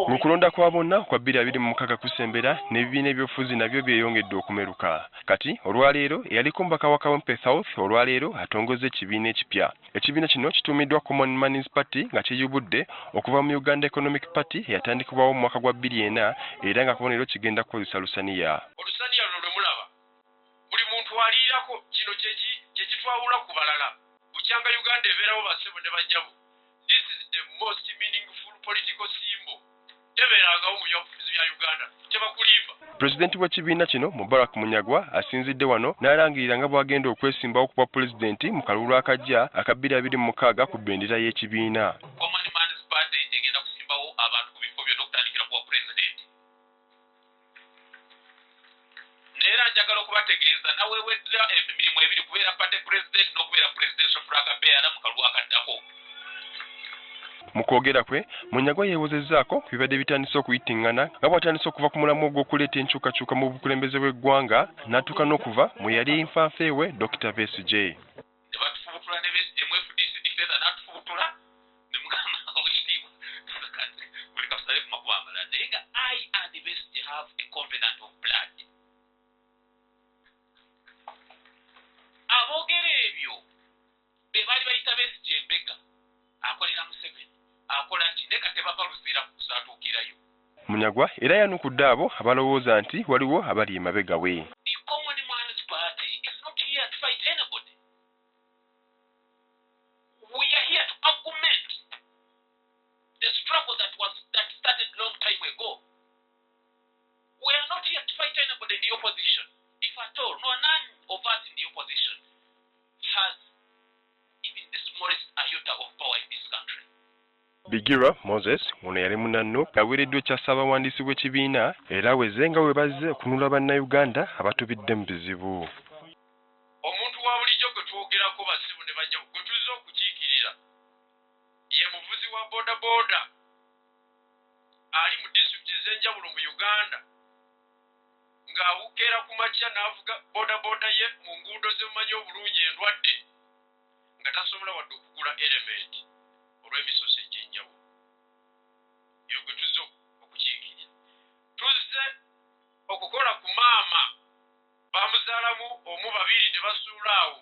Mu kulonda kwa bonna okwa 2026 kusembera, n'ebibiina ebyobufuzi nabyo byeyongedde okumeruka. Kati olwaleero eyaliko omubaka wa Kawempe South olwaleero atongozza ekibiina ekipya. Ekibiina kino kituumiddwa Common Man's Party nga kyeyubudde okuva mu Uganda Economic Party eyatandikibwawo mu mwaka gwa 2004 era nga kabonero kigenda kukozesa lusaniya. Olusaniya luno lwe mulaba buli muntu aliirako, kino kye kitwawula ku balala. Bukyanga Uganda ebeerawo, bassebo ne bannyabo, this is the most meaningful political symbol tebeerangawo mu byobufuzi bya Uganda, tebakulimba. Pulezidenti w'ekibiina kino Mubarak Munyagwa asinzidde wano n'alangirira nga bw'agenda okwesimbawo ku bwa pulezidenti mu kalulu akajja aka 2026 ku bendera y'ekibiina. Common Man's Party egenda kusimbawo abantu ku bifo byonna okutandikira ku bwa pulezidenti. Naye era njagala okubategeeza naweeweddwa emirimu ebiri, kubeera party president n'okubeera presidential flag bearer mu kalulu akaddako. Mu kwogera kwe, Munyagwa yeewozezzaako ku bibadde bitandise okuyitiŋŋana nga bw'atandise okuva ku mulamwa ogw'okuleeta enkyukakyuka mu bukulembeze bw'eggwanga n'atuuka n'okuva mu yali nfanfe we Dr. Besigye. Ne batufubutula ne Besigye mu FDC, dictator n'atufubutula ne mugamba owekitiibwa buli katusale ku makubo amalala, naye nga I and Besigye have a covenant of blood. Aboogera ebyo be baali bayita Besigye embega, akolera Museveni, akola ki, naye kati tebava Luzira kusaatuukirayo. Munyagwa era yanukudde abo abalowooza nti waliwo abali emabega we. The Common Man's Party is not here to fight anybody. We are here to augment the struggle that started long time ago. We are not here to fight anybody in the opposition. If at all, no, none of us in the opposition has even the smallest iota of power in this country. Bigira Moses ono yali munanno aweereddwa ekya ssaabawandiisi w'ekibiina era aweze nga bwe bazze okununula Bannayuganda abatubidde mu bizibu. Omuntu wa bulijjo gwe twogerako, bassebo ne bannyabo, gwe tuzze okukiikirira ye muvuzi wa boodabooda ali mu disitulikiti ez'enjawulo mu Uganda, ng'awukeera ku makya n'avuga boodabooda ye mu nguudo zemumanyi obulungi endwadde, nga tasobola wadde okugula helmet olw'emisoso egy'enjawulo. Eyo gwe tuzze okukiikirira. Tuzze okukola ku maama bamuzaalamu omu, babiri ne basuula awo,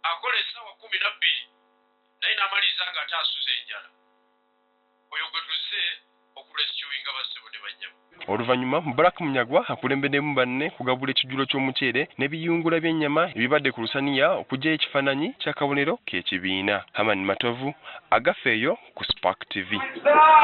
akola essaawa 12 naye n'amaliriza ng'ate asuza enjala. Oyo gwe tuzze okurescuinga, bassebo ne bannyabo. Oluvannyuma Mubarak Munyagwa akulembeddemu banne kugabula ekijjulo ky'omuceere n'ebiyungula by'ennyama ebibadde ku lusaniya okuggyayo ekifaananyi ky'akabonero k'ekibiina. Haman Matovu, Agafeeyo ku Spark TV.